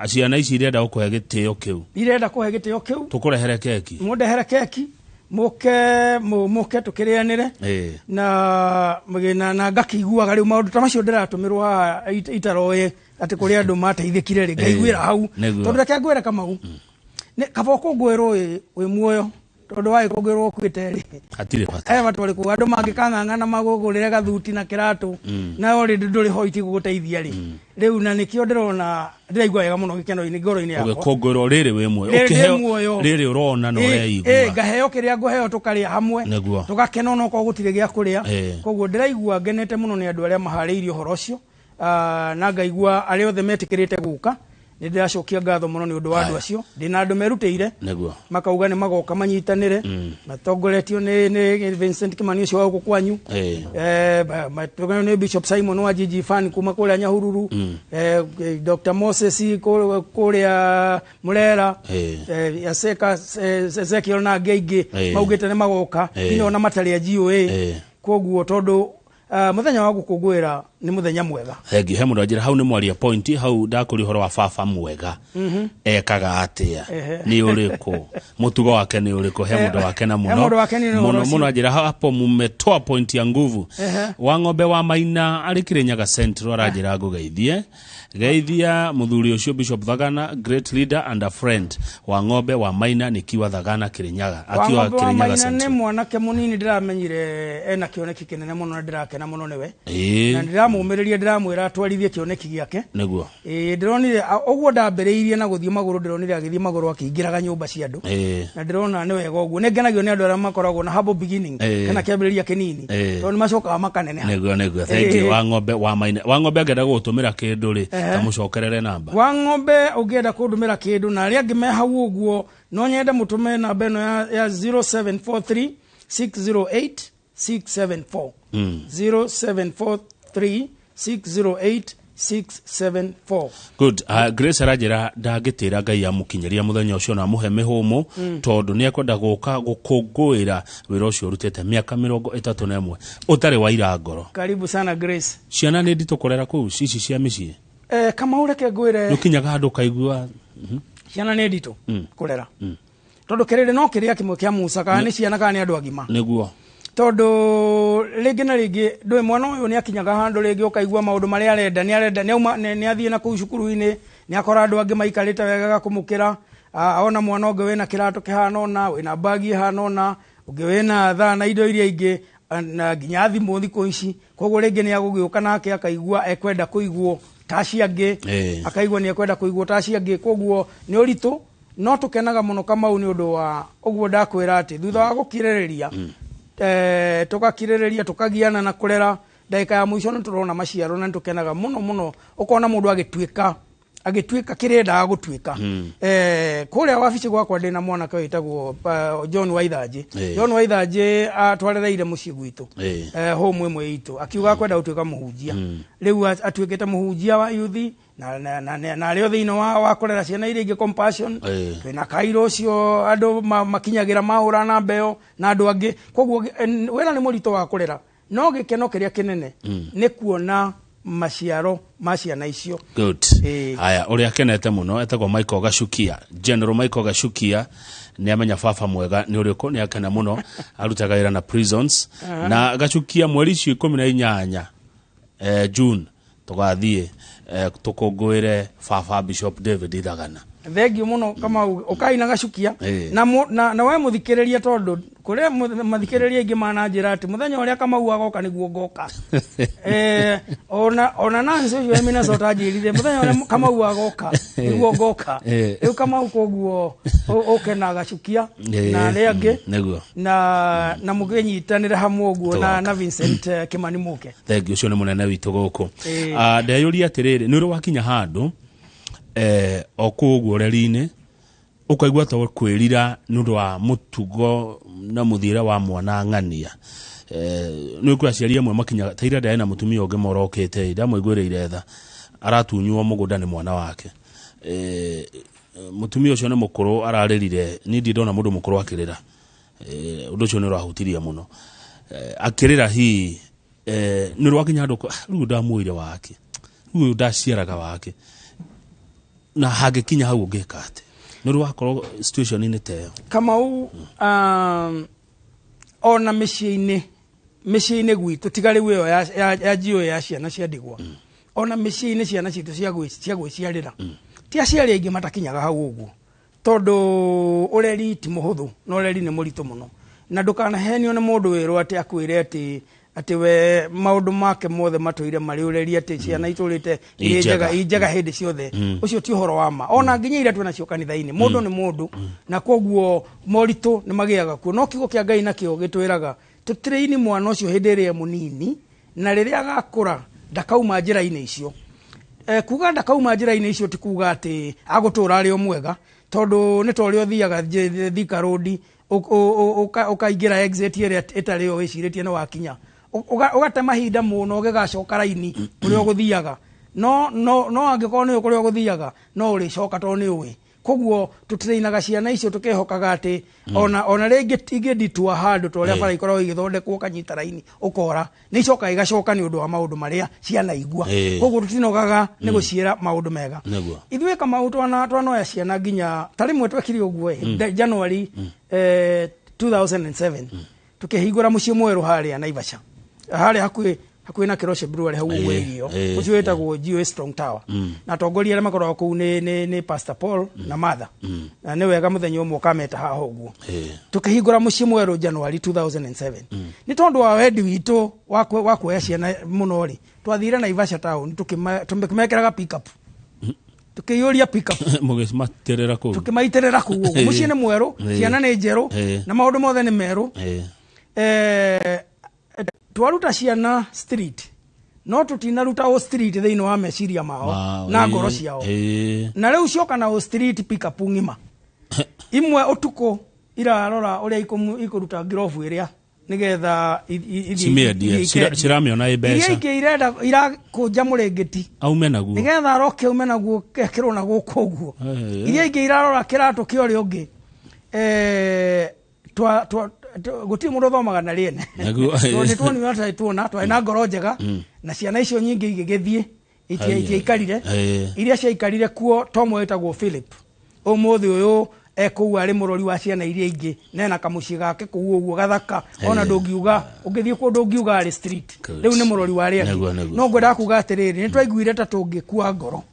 Ciana ici irenda gũkũhe gĩtĩo kĩu. Irenda kũhe gĩtĩo kĩu. Tũkũrehere keki. Mũndehere keki, mũke tũkĩrĩanĩre. Na ngakĩiguaga rĩu maũndũ ta macio ndĩratũmĩrwo haha itaroĩ atĩ kũrĩ andũ mateithĩkire rĩ, ngaiguĩra hau. Tondũ reke ngwĩre Kamau, nĩ kaba ũkũngũĩrwo wĩ muoyo, tondũ wagĩkũngũĩrwo ũkuĩte rĩ, Hatirĩ bata. He bata ũrĩkũ? Andũ mangĩkang'ang'ana magũgũrĩre gathuti na kĩratũ, na already ndũrĩ ho, itigũgũteithia rĩ. Rĩu na nĩkĩo ndĩrona ndĩraigua wega mũno gĩkeno-inĩ ngoro-inĩ yakwa. Ũgĩkũngũĩrwo rĩrĩ wĩ muoyo. Rĩrĩ ndĩ Ũkĩheo muoyo. Rĩrĩ ũrona na ũreigua. Ngaheo kĩrĩa ngũheo tũkarĩa hamwe. Tũgakena onokorwo gũtirĩ gĩa kũrĩa. Koguo ndĩraigua ngenete mũno nĩ andũ arĩa maharĩirie ũhoro ũcio. Na ngaigua arĩa othe metĩkĩrĩte gũka, nĩ ndĩracokia ngatho mũno nĩ ũndũ wa andũ acio. Ndĩna andũ merutĩire. Makauga nĩ magoka manyitanĩre. Matongoretio nĩ Vincent Kimani ũcio wa gũkũ kwanyu. Matongoretio nĩ Bishop Simon wa GG Fan kuma kũrĩa Nyahururu. Dr. Moses kũrĩa Murera. Aseka, Ezekiel na angĩ aingĩ maugĩte nĩ magoka. Nginya ona matarĩ a GOA. Koguo tondũ mũthenya wa gũkũngũĩra nĩ mũthenya mwega. Thengiũ. He mũndũ anjĩra hau nĩ mwaria point hau ndakũria ũhoro wa baba mwega. Ekaga atĩa? Nĩ ũrĩkũ? Mũtugo wake nĩ ũrĩkũ? He mũndũ wakena He mũno. mũndũ wakena nĩ ũhoro Mũno, ũcio. mũno anjĩra hapo mumetoa point ya nguvu. Wa ng'ombe wa Maina arĩ Kirinyaga Central aranjĩra ngũgeithie. Geithia mũthuri ũcio Bishop Thagana, great leader and a friend. Wa ng'ombe wa Maina nikiwa Thagana Kirinyaga. Wa Akiwa ng'ombe wa Kirinyaga Maina nĩ Central. mwanake mũnini ndĩramenyire ena kĩoneki kĩnene mũno na ndĩrakena mũno nĩwe. Na ndĩramũmĩrĩria, ndĩramwĩra atwarithie kĩoneki gĩake. Ndĩronire, ũguo ndambĩrĩirie na gũthiĩ magũrũ, ndĩronire agĩthiĩ magũrũ akĩingĩraga nyũmba cia andũ. Na ndĩrona nĩ wega ũguo. Nĩ ngenagio nĩ andũ arĩa makoragwo na humble beginning, kana kĩambĩrĩria kĩnini. Tondũ nĩ macokaga makaneneha. Nĩguo, nĩguo. Thank you. Wa ng'ombe wa Maina. Wa ng'ombe angĩenda gũgũtũmĩra kĩndũ rĩ, ta mũcokerere namba. Wa ng'ombe ũngĩenda kũndũmĩra kĩndũ na arĩa angĩ me hau ũguo, no nyende mũtũme namba ĩno ya 0743 608 674. 0743 608 674. Good. Grace aranjĩra ndangĩtĩra Ngai amũkinyĩria mũthenya ũcio na amũhe mĩhũmũ, tondũ nĩ ekwenda gũka gũkũngũĩra wĩra ũcio ũrutĩte mĩaka 31 ũtarĩ wa ira ngoro. Karibu sana Grace. Ciana nĩ nditũ kũrera kũu ici cia mĩciĩ? Kamau reke ngwĩre. Nĩ ũkinyaga handũ ũkaigua, Ciana nĩ nditũ kũrera. Tondũ kĩrĩrĩ no kĩrĩa kĩmwe kĩa Musa, kana nĩ ciana kana nĩ andũ agima. Tondũ rĩngĩ na rĩngĩ ndũĩ mwana ũyũ nĩ akinyaga handũ rĩngĩ ũkaigua maũndũ marĩa arenda, nĩ arenda, nĩ auma, nĩ athiĩ na kũu cukuru-inĩ, nĩ akora andũ angĩ maikarĩte wega gakũmũkĩra, Ona mwana ũngĩ wĩna kĩratũ kĩhana ũna, wĩna bagi ĩhana ũna, ũngĩ wĩna thaa na indo iria ingĩ, na nginya thimũ thikũ ici. Koguo rĩngĩ nĩ agũgĩũka nake akaigua ekwenda kũigwo ta acio angĩ, akaigua nĩ ekwenda kũigwo ta acio angĩ. Koguo nĩ ũritũ, no tũkenaga mũno Kamau nĩ ũndũ wa ũguo ndakwĩra atĩ thutha wa gũkirĩrĩria, tũgakirĩrĩria, tũkagiana na kũrera, ndagĩka ya mũico nĩ tũrona maciaro na nĩ tũkenaga mũno mũno. Ũkona mũndũ agĩtuĩka kĩrĩa endaga gũtuĩka. Kũrĩa wabici gwakwa ndĩna mwanake wĩtagwo John Waithanjĩ. John Waithanjĩ atwarereire mũciĩ gwitũ, home ĩmwe itũ, akiuga akwenda gũtuĩka mũhunjia. Rĩu atuĩkĩte mũhunjia wa youth na arĩ o thĩinĩ wa kũrera ciana iria ingĩ Compassion. Twĩna Kairo ũcio andũ makinyagĩra mahũra namba ĩyo na andũ angĩ. Koguo wĩra nĩ mũritũ wa kũrera, no gĩkeno kĩrĩa kĩnene nĩ kuona maciaro ma ciana icio. Good. Haya, ũrĩa akenete mũno etagwo Michael Gachukia, General Michael Gachukia, nĩ amenya baba mwega nĩ ũrĩkũ, nĩ akena mũno, arutaga wĩra na prisons. Na Gachukia, mweri icio 18 June tũgathiĩ tũkũngũĩre baba Bishop David Ithagana. Thengiũ mũno Kamau, ũkai na Gacukia. Na we mũthikĩrĩria, tondũ kũrĩa mathikĩrĩria aingĩ mananjĩra atĩ mũthenya ũrĩa Kamau agoka nĩguo ngoka. Ona Nancy ũcio wa Minnesota anjĩrire mũthenya ũrĩa Kamau agoka nĩguo ngoka. Rĩu Kamau, koguo ũke na Gacukia na arĩa angĩ na mũkĩnyitanĩre hamwe ũguo na Vincent Kimani mũke. Thengiũ, ũcio nĩ mũnene witũ gũkũ. Ndeyũria atĩrĩrĩ, nĩ ũrĩ wakinya handũ o kũu ũguo ũreri-inĩ ũkaigua ta kwĩrira nĩ ũndũ wa mũtugo na mũthiĩre wa mwana ng'ania? Nĩ kwĩ aciari amwe makinyaga ta ira, ndarĩ na mũtumia ũngĩ morokĩte, ndamũiguĩrĩire tha, aratunywo mũgũnda nĩ mwana wake. Mũtumia ũcio nĩ mũkũrũ, ararĩrire, niĩ ndirĩ ndona mũndũ mũkũrũ akĩrĩra. Ũndũ ũcio nĩ ũrahutirie mũno. Akĩrĩra hihi nĩ ũrĩ wakinya handũ rĩu ndamuoire wake, rĩu ũyũ ndaciaraga wake, na hangĩkinya hau ũngĩka atĩ nĩ ũrĩ wakorwo situation-inĩ ta ĩyo? Kamau, ona mĩciĩ-inĩ gwitũ, tiga rĩu ĩyo ya GO ya ciana cia ndigwa, ona mĩciĩ-inĩ ciana citũ cia gwĩciarĩra, ti aciari aingĩ matakinyaga hau ũguo, tondũ ũreri ti mũhũthũ na ũreri nĩ mũritũ mũno, na ndũkanahenio nĩ mũndũ wĩrwo atĩ akwĩre atĩ we maũndũ make mothe matũire marĩ ũreri, atĩ ciana itũrĩte irĩ njega, i njega hĩndĩ ciothe. Ũcio ti ũhoro wa ma, ona nginya iria twĩnacio kanitha-inĩ. Mũndũ nĩ mũndũ, na koguo moritũ nĩ magĩaga kuo, no kiugo kĩa Ngai nakĩo gĩtwĩraga tũtĩrĩini mwana ũcio hĩndĩ ĩrĩa e mũnini, na rĩrĩa agakũra ndakauma njĩra-inĩ icio. Kuga ndakauma njĩra-inĩ icio ti kuga atĩ agũtũra arĩ o mwega, tondũ nĩ ta ũrĩa ũthiaga Thika Road, ũkaingĩra exit ĩrĩa ĩtarĩ yo wĩcirĩtie nĩ wakinya, ũgate mahinda mũno ũgĩgacoka raini kũrĩa ũgũthiaga, no angĩkorwo nĩ ũĩ kũrĩa ũgũthiaga no ũrĩcoka tondũ nĩ ũĩ. Koguo tũtĩrĩinaga ciana icio tũkĩhokaga atĩ ona rĩngĩ ingĩnditua handũ ta ũrĩa bara ikoragwo igĩthondekwo, ũkanyita raini ũkora, nĩ icokaga igacoka nĩ ũndũ wa maũndũ marĩa cianaigua. Koguo tũtinogaga nĩ gũciĩra maũndũ mega. Ithuĩ Kamau twanoya ciana nginya ta rĩmwe twekire ũguo January 2007, tukĩhingũra mũciĩ mwerũ harĩa Naivasha, harĩa hakuhĩ na Keroche Brewery hau ũguo irio. Ũcio wĩtagwo GOA Strong Tower, na atongoria arĩa makoragwo kũu nĩ Pastor Paul na Martha, na nĩ wega mũthenya ũmwe ũkameta haha ũguo. Tukĩhingũra mũciĩ mwerũ January 2007, nĩ tondũ wa wendi witũ wa kuoya ciana mũno rĩ, twathire Naivasha town, tũkĩmekĩraga pickup, tukĩiyũria pickup. Mũgĩmaterera kũu. Tukĩmaitĩrĩra kũu ũguo. Mũciĩ nĩ mwerũ, ciana nĩ njerũ, na maũndũ mothe nĩ merũ. Twaruta ciana street, no tũtinaruta o street thĩinĩ wa meciria mao na ngoro ciao. Na rĩu cioka na o street pickup ng'ima imwe ũtukũ irarora ũrĩa ikũruta ngirobu ĩrĩa nĩgetha Cimĩendie. Ithiĩ ikendie. Ciramĩona ĩ Iria mbeca. Ingĩ irenda irakũnja mũrĩngĩti aume naguo nĩgetha aroke aume naguo kekĩrwo na gũkũ ũguo. Iria ingĩ irarora kĩratũ kĩa ũrĩa ũngĩ. Gũtirĩ mũndũ ũthomaga na rĩene. Tondũ nĩ tuonire atĩ tuona twarĩ na ngoro njega, na ciana icio nyingĩ igĩgĩthiĩ itiaikarire. Iria ciaikarire kuo, to ũmwe wĩtagwo Philip, ũmũthĩ ũyũ ekũu arĩ mũrori wa ciana iria ingĩ, na ena kamũciĩ gake kũu ũguo gathaka, ona ndũngiuga ũngĩthiĩ kũndũ ũngiuga arĩ street. Rĩu nĩ mũrori wa arĩa angĩ. Nĩguo, nĩguo. No ngwendaga kuga atĩrĩrĩ, nĩ twaiguire ta tũngĩkua ngoro.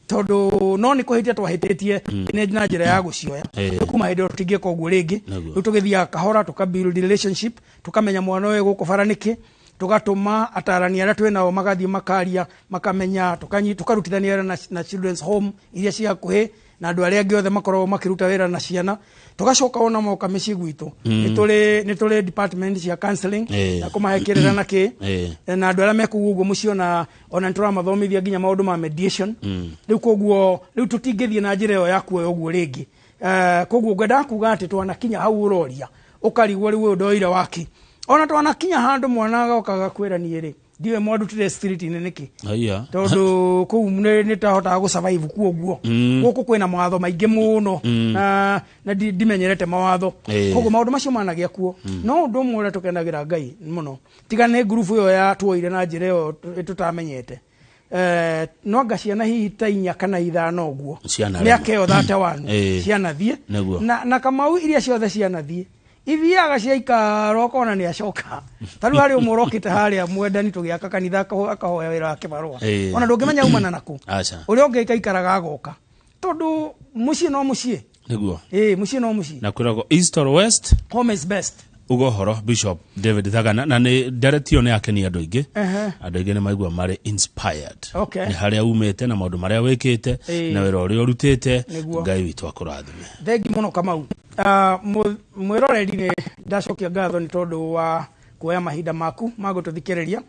Tondũ no nĩ kũhĩtia twahĩtĩtie nĩ na njĩra ya gũcioya. Kuma hĩndĩ ĩyo tũtingĩka ũguo rĩngĩ. Rĩu tũgĩthiaga kahora, tũka build relationship, tũkamenya mwana ũyũ gũkũ bara nĩkĩ, tũgatũma atarani arĩa twĩ nao magathiĩ makaria, makamenya, tũkarutithania wĩra na children's home iria ci hakuhĩ na andũ arĩa angĩ othe makoragwo makĩruta wĩra na ciana. Tũgacoka ona moka mĩciĩ gwitũ, nĩ tũrĩ department cia counseling na kũmahe kĩrĩra na kĩ na andũ arĩa mekũu ũguo mũciĩ, ona nĩ tũramathomithia nginya maũndũ ma mediation. Rĩu koguo rĩu tũtingĩthiĩ na njĩra ĩyo ya kuoya ũguo rĩngĩ. Koguo ngwendaga kuga atĩ twanakinya hau ũroria ũkarigwo rĩu ũyũ ndoire waki, ona twanakinya handũ mwana agoka agakwĩra, "Niĩ rĩ, ndiũĩ mwandutire street-inĩ nĩkĩ?" Aya. Tondũ kũu nĩ tahotaga gũ survive kuo ũguo. Gũkũ kwĩna mawatho maingĩ mũno na ndimenyerete mawatho. Koguo maũndũ macio managĩa kuo. No ũndũ ũmwe ũrĩa tũkenagĩra Ngai mũno, tiga nĩ ngurubu ĩyo ya tuoire na njĩra ĩyo tũtamenyete, no anga ciana hihi ta inya kana ithano ũguo Cianarema. mĩaka ĩyo 31 cianathiĩ. Na Kamau, iria ciothe cianathiĩ ithiaga ciaikara ũkona nĩ acoka. Ta rĩu harĩ ũmwe ũrokĩte harĩa mwendani tũgĩaka kanitha, akahoya wĩra wa kĩbarũa. Ona ndũngĩmenya umana nakũ. Aca. Ũrĩa ũngĩ ikaikaraga agoka, tondũ mũciĩ no mũciĩ. Ĩĩ, mũciĩ no mũciĩ. Na kwĩragwo east or west, home is best. Uga ũhoro, Bishop David Thagana, na nĩ ndereti ĩyo nĩ yakenia andũ aingĩ. Andũ aingĩ nĩ maigua marĩ inspired nĩ harĩa umĩte na maũndũ marĩa wĩkĩte na wĩra ũrĩa ũrutĩte. Ngai witũ akũrathime. Thengi mũno, Kamau. Mwĩroreri, nĩ ndacokia ngatho nĩ tondũ wa kuoya mahinda maku ma gũtũthikĩrĩria.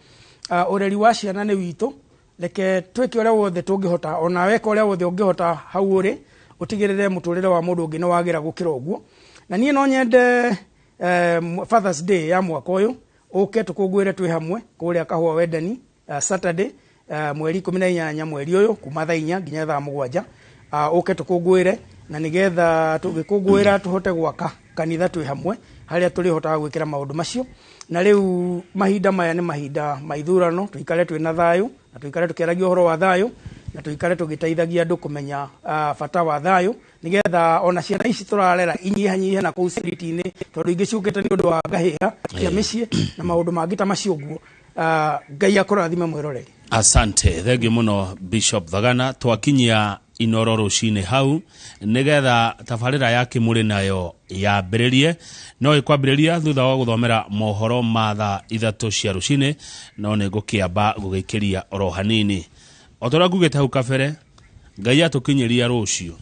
Ũreri wa ciana nĩ witũ. Reke twĩke ũrĩa wothe tũngĩhota, ona weka ũrĩa wothe ũngĩhota hau ũrĩ, ũtigĩrĩre mũtũrĩre wa mũndũ ũngĩ nĩ wagĩra gũkĩra ũguo. Na niĩ no nyende Fathers Day ya mwaka ũyũ ũke tũkũngũĩre twĩ hamwe kũrĩa Kahũa Wendani, Saturday, mweri 18 mweri ũyũ, kuma thaa 4 nginya thaa 7. Ũke tũkũngũĩre, na nĩgetha tũgĩkũngũĩra tũhote gwaka kanitha twĩ hamwe harĩa tũrĩhotaga gwĩkĩra maũndũ macio. Na rĩu mahinda maya nĩ mahinda ma ithurano, tũikare twĩ na thayũ, na tũikare tũkĩaragia ũhoro wa thayũ, na tũikare tũgĩteithagia andũ kũmenya bata wa thayũ, nĩgetha ona ciana ici tũrarera inyihanyihe na kũu street-inĩ, tondũ ingĩ ciũkĩte nĩ ũndũ wa ngahĩha cia mĩciĩ na maũndũ mangĩ ta macio ũguo. Ngai akũrathime, mwĩroreri. Asante, thengiũ mũno, Bishop Thagana. Twakinyia Inoro rũcinĩ hau nĩgetha tabarĩra ya kĩmũrĩ nayo yambĩrĩrie, no ĩkwambĩrĩria thutha wa gũthomera mohoro ma thaa 3 cia rũcinĩ. No nĩ ngũkĩamba gũgĩkĩria oro hanini o ta ũrĩa ngugĩte hau kabere. Ngai atũkinyĩria rũciũ,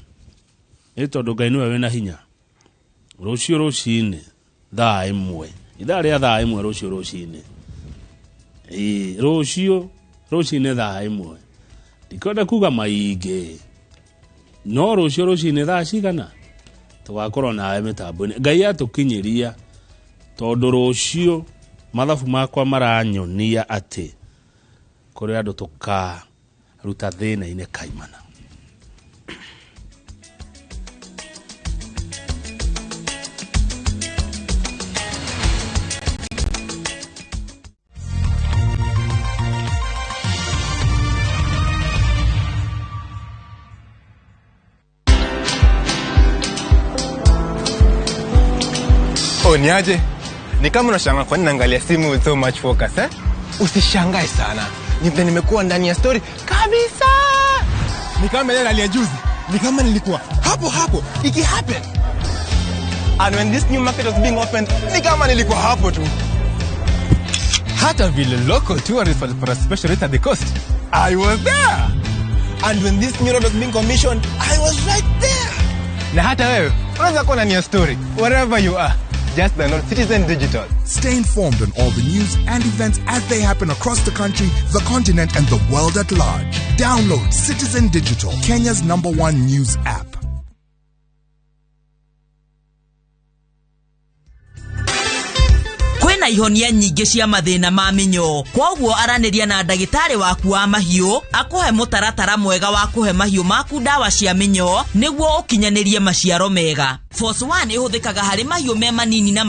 nĩ tondũ Ngai nĩwe wĩna hinya. Rũciũ rũcinĩ thaa 1, ithaa rĩa thaa 1 rũciũ rũcinĩ. Ĩĩ, rũciũ rũcinĩ thaa 1. Ndikwenda kuga maingĩ, no rũciũ rũcinĩ thaa cigana tũgakorwo nawe mĩtambo-inĩ, Ngai atũkinyĩria, tondũ rũciũ mathabu makwa maranyonia atĩ kũrĩ andũ tũkaruta thĩna-inĩ kaimana. Oh, niaje? Ni kama unashangaa kwa nini naangalia simu with so much focus, eh? Usishangae sana. Ni vile nimekuwa ndani ya story kabisa. Ni kama ile rally ya juzi. Ni kama nilikuwa hapo hapo iki happen. And when this new market was being opened, ni kama nilikuwa hapo tu. Hata vile local tourists walipata special rate at the coast, I was there. And when this new road was being commissioned, I was right there. Na hata wewe unaweza kuwa ndani ya story wherever you are. Just download Citizen Digital. Stay informed on all the news and events as they happen across the country, the continent, and the world at large. Download Citizen Digital, Kenya's number one news app. Kwĩna ihonia nyingĩ cia mathĩna ma mĩnyoo, kwoguo aranĩria na ndagĩtarĩ waku wa mahiũ akũhe mũtaratara mwega wa kũhe mahiũ maku ndawa cia mĩnyoo nĩguo ũkinyanĩrie maciaro mega. Force 1 ĩhũthĩkaga harĩ mahiũ me manini na